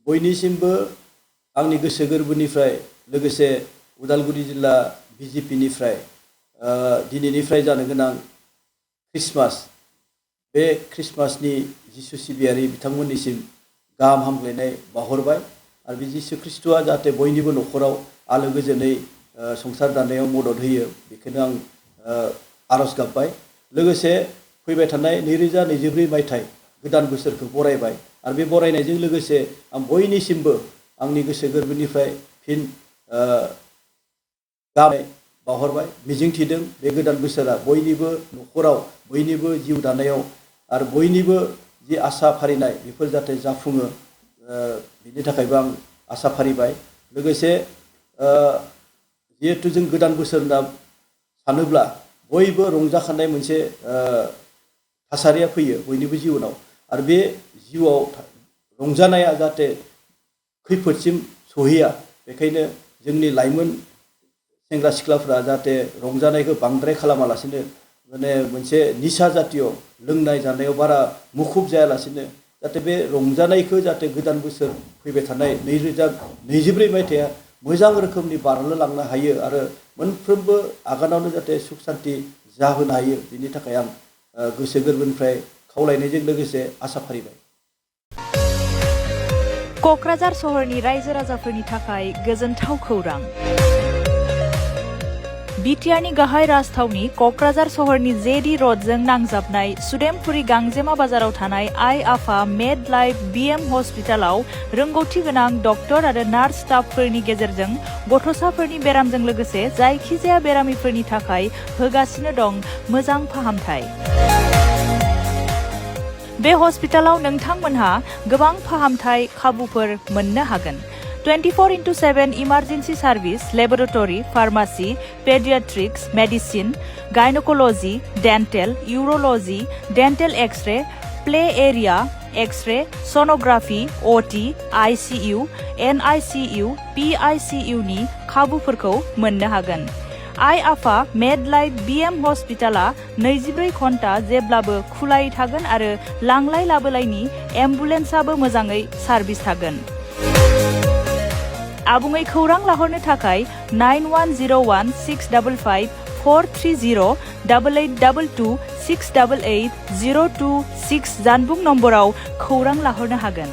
बयनिसिमबो आंनि गोसो गोरबोनिफ्राय लोगोसे उदालगुरि जिल्ला बिजेपिनिफ्राय दिनैनिफ्राय जानो गोनां क्रिसमास बे क्रिसमासनि जिसु सिबियारि बिथांमोननिसिम गाहाम हामग्लायनाय बावहरबाय आरो बे जिसु ख्रिस्ट'आ जाहाथे बयनिबो न'खराव आलो गोजोनै संसार दानायाव मदद होयो बेखौनो आं आरज गाबबाय लोगोसे फैबाय थानाय 2024 मायथाइ गोदान बोसोरखौ बरायबाय आरो बे बरायनायजों लोगोसे आं बयनिसिमबो आंनि गोसो गोरबोनिफ्राय फिन गाहाम बावहरबाय मिजिंथिदों बे गोदान बोसोरा बयनिबो न'खराव बयनिबो जिउ दानायाव आरो बयनिबो जि आसा फारिनाय बेफोर जाहाथे जाफुङो बिनि थाखायबो आं आसा फारिबाय लोगोसे जिहेतु जों गोदान बोसोर होनना सानोब्ला बयबो रंजाखानाय मोनसे थासारिया फैयो बयनिबो जिउनाव आरो बे जिउआव रंजानाया जाहाथे खैफोदसिम सहैया बेखायनो जोंनि लाइमोन सेंग्रा सिख्लाफोरा जाहाथे रंजानायखौ बांद्राय खालामालासिनो माने मोनसे निसा जातीय लोंनाय जानायाव बारा मुखुब जायालासिनो जाहाथे बे रंजानायखौ जाहाथे गोदान बोसोर फैबाय थानाय 2024 मायथाइया मोजां रोखोमनि बारलांनो हायो आरो मोनफ्रोमबो आगानावनो जाहाथे सुख शान्ति जाहोनो हायो बिनि थाखाय आं गोसो गोरबोनिफ्राय खावलायनायजों लोगोसे आसा फारिबाय। क'क्राझार सहरनि रायजो राजाफोरनि थाखाय गोजोनथाव खौरां। बिटिआरनि गाहाय राजथावनि क'क्राझार सहरनि जेडी र'डजों नांजाबनाय सुदेमपुरी गांजेमा बाजाराव थानाय आइ आफा मेड लाइफ बिएम हस्पिटालाव रोंगौथि गोनां डक्टर आरो नार्स स्टाफफोरनि गेजेरजों गथ'साफोरनि बेरामजों लोगोसे जायखिजाया बेरामिफोरनि थाखाय होगासिनो दं मोजां फाहामथाय। बे हस्पिटालाव नोंथांमोनहा गोबां फाहामथाय खाबुफोर मोननो हागोन। 24/7 emergency service, laboratory, pharmacy, paediatrics, medicine, gynaecology, dental, urology, dental x ray, play area, x ray, sonography, OT, ICU, NICU, PICU नि खाबुफोरखौ मोननो हागोन। आइ आफा मेड लाइफ बिएम हस्पिटाला 24 घन्टा जेब्लाबो खुलायै थागोन आरो लांलाय लाबोलायनि एम्बुलेन्सआबो मोजाङै सार्भिस थागोन। आबुङै खौरां लाहरनो थाखाय 91016554308822688026 जानबुं नम्बराव खौरां लाहरनो हागोन।